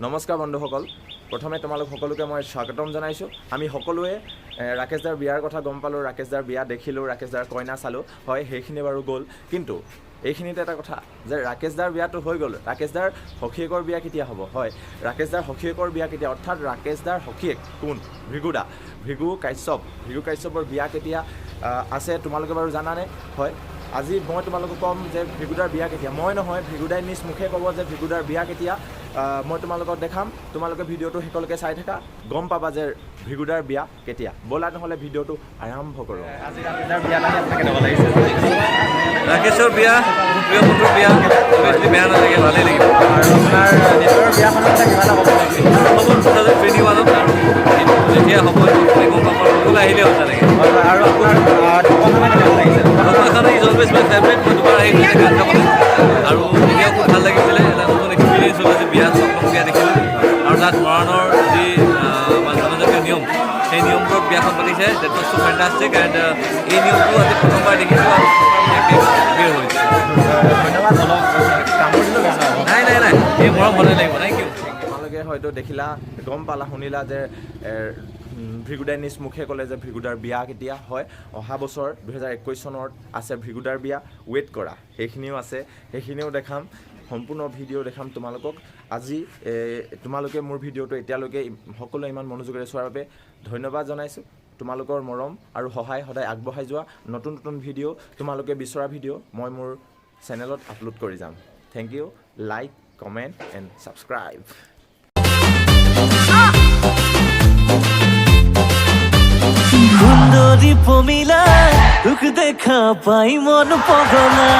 নমস্কাৰ বন্ধুসকল, প্ৰথমে তোমালোক সকলোকে মই স্বাগতম জনাইছোঁ। আমি সকলোৱে ৰাকেশ দাৰ বিয়াৰ কথা গম পালোঁ, ৰাকেশ দাৰ বিয়া দেখিলোঁ, ৰাকেশ দাৰ কইনা চালোঁ। হয়, সেইখিনি বাৰু গ'ল। কিন্তু এইখিনিতে এটা কথা যে ৰাকেশ দাৰ বিয়াটো হৈ গ'ল, ৰাকেশ দাৰ সখীয়েকৰ বিয়া কেতিয়া হ'ব? হয়, ৰাকেশ দাৰ সখীয়েকৰ বিয়া কেতিয়া, অৰ্থাৎ ৰাকেশ দাৰ সখীয়েক কোন? ভৃগুদা, ভৃগু কাশ্যপ। ভৃগু কাশ্যপৰ বিয়া কেতিয়া আছে, তোমালোকে বাৰু জানানে? হয়, আজি মই তোমালোকক ক'ম যে ভৃগুদাৰ বিয়া কেতিয়া। মই নহয়, ভৃগুদাই নিজ মুখে ক'ব যে ভৃগুদাৰ বিয়া কেতিয়া। মই তোমালোকক দেখাম। তোমালোকে ভিডিঅ'টো শেষলৈকে চাই থাকা, গম পাবা যে ভৃগুদাৰ বিয়া কেতিয়া। ব'লা নহ'লে ভিডিঅ'টো আৰম্ভ কৰোঁ। আজি ৰাকেশদাৰ বিয়াত আহি আপোনাক কেনেকুৱা লাগিছে? ৰাকেশৰ বিয়া, মোৰ প্ৰিয় বন্ধুৰ বিয়া, অভিয়াছলি বেয়া নালাগে, ভালেই লাগিব। আৰু আপোনাৰ নিজৰ বিয়াখনৰ কথা কিবা এটা ক'ব লাগিছিল? হ'ব, 2021ত আৰু এইটো যেতিয়া হ'ব, সেইটো গম পাম আৰু সোনকালে আহিলে হ'ল তেনেকৈ। হয়, আৰু আপোনাৰ ঢকুৱাখানা কেনেকুৱা লাগিছে? Dhakuakhana is always my favourite. মই দুবাৰ আহিছোঁ এতিয়া গান গাবলৈ আৰু এতিয়াও খুব ভাল লাগিছিলে। এটা নতুন এক্সপিৰিয়েঞ্চ হ'ল আজি, বিয়াত চকলং বিয়া দেখিলোঁ আৰু তাত মৰাণৰ যি আমাৰ জনজাতীয় নিয়ম, সেই নিয়মবোৰত বিয়াখন পাতিছে। That was so fantastic and এই নিয়মটো আজি প্ৰথমবাৰ দেখিছোঁ আৰু প্ৰথমবাৰ মই এপিয়াৰ হৈছে। ধন্যবাদ। অলপ কামোৰ দিলোঁ, বেয়া নাপাব। নাই নাই নাই, এই মৰম সদায় লাগিব। Thank you. তোমালোকে হয়তো দেখিলা, গম পালা, শুনিলা যে ভৃগুদাই নিজ মুখে ক'লে যে ভৃগুদাৰ বিয়া কেতিয়া হয়। অহা বছৰ 2021 চনত আছে ভৃগুদাৰ বিয়া। ৱেইট কৰা, সেইখিনিও আছে, সেইখিনিও দেখাম, সম্পূৰ্ণ ভিডিঅ' দেখাম তোমালোকক আজি। তোমালোকে মোৰ ভিডিঅ'টো এতিয়ালৈকে সকলোৱে ইমান মনোযোগেৰে চোৱাৰ বাবে ধন্যবাদ জনাইছোঁ। তোমালোকৰ মৰম আৰু সহায় সদায় আগবঢ়াই যোৱা। নতুন নতুন ভিডিঅ', তোমালোকে বিচৰা ভিডিঅ' মই মোৰ চেনেলত আপলোড কৰি যাম। Thank you, like, comment and subscribe. সুন্দৰী পমিলা, তোক দেখা পাই মন পগলা।